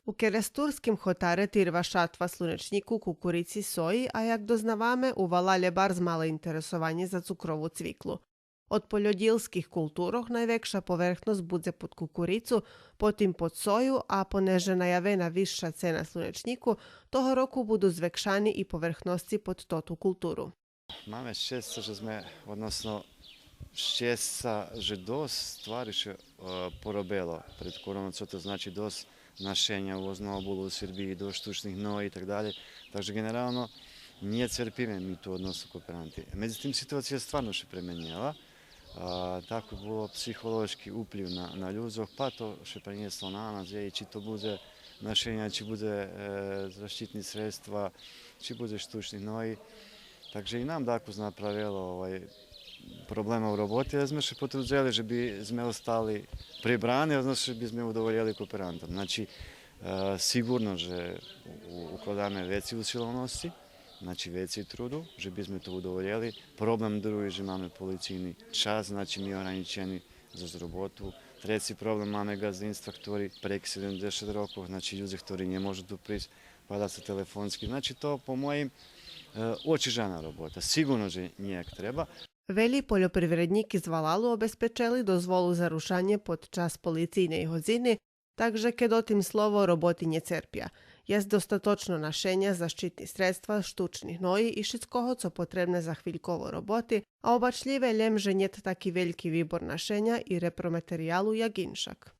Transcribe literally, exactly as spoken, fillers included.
У керестурским хотаре тирва шатва слунечнїку, кукурици, сої, а як дознаваме, у валалє барз мале интересованє за цукрову цвиклу. Од польодїлских културох найвекша поверхносц будзе под кукурицу, потим под сою, а понеже наявена висша цена слунечнїку, того року буду звекшани и поверхносци под тоту културу. Маме щесца же зме, односно щесца же досц ствари ше, е, поробело пред корону, цо то значи досц нашеня, увозного булу у Сербиї, досц штучних гної и так далєй. Так же ґенерално нє церпиме ми ту односно кооперанти. Медзитим, ситуация стварно ше пременєла. А, тако було психолошки уплїв на, на людзох, па то ше пренєсло на нас, и чи то будзе нашеня, чи будзе, е, защитни средства, чи будзе штучни гної. Так же и нам дакус направело, овай, проблема у роботи, але зме ше потрудзели же би зме остали прибрани, односно же би зме удоволєли кооперантом. Значи, е, сиґурно же у-, укладаме веци усиловносци, значи веци труду, же би зме то удоволєли. Проблем други же маме полицийни час, значи ми огранїчени зоз роботу. Треци проблем, маме ґаздинства хтори прейґ седемдзешат рокох, значи людзе хтори нє можу ту присц, па да ше телефонски. Значи то по моїм, е, очижана робота. Сиґурно же нє як треба. Велї польопривреднїки з валалу обезпечели дозволу за рушанє под час полицийней годзини, так же кед о тим слово, роботи нє церпя. Єст достаточно нашеня, защитни средства, штучни гної и шицкого цо потребне за хвильково роботи, а обачлїве лєм же нєт таки вельки вибор нашеня и репроматериялу як иншак.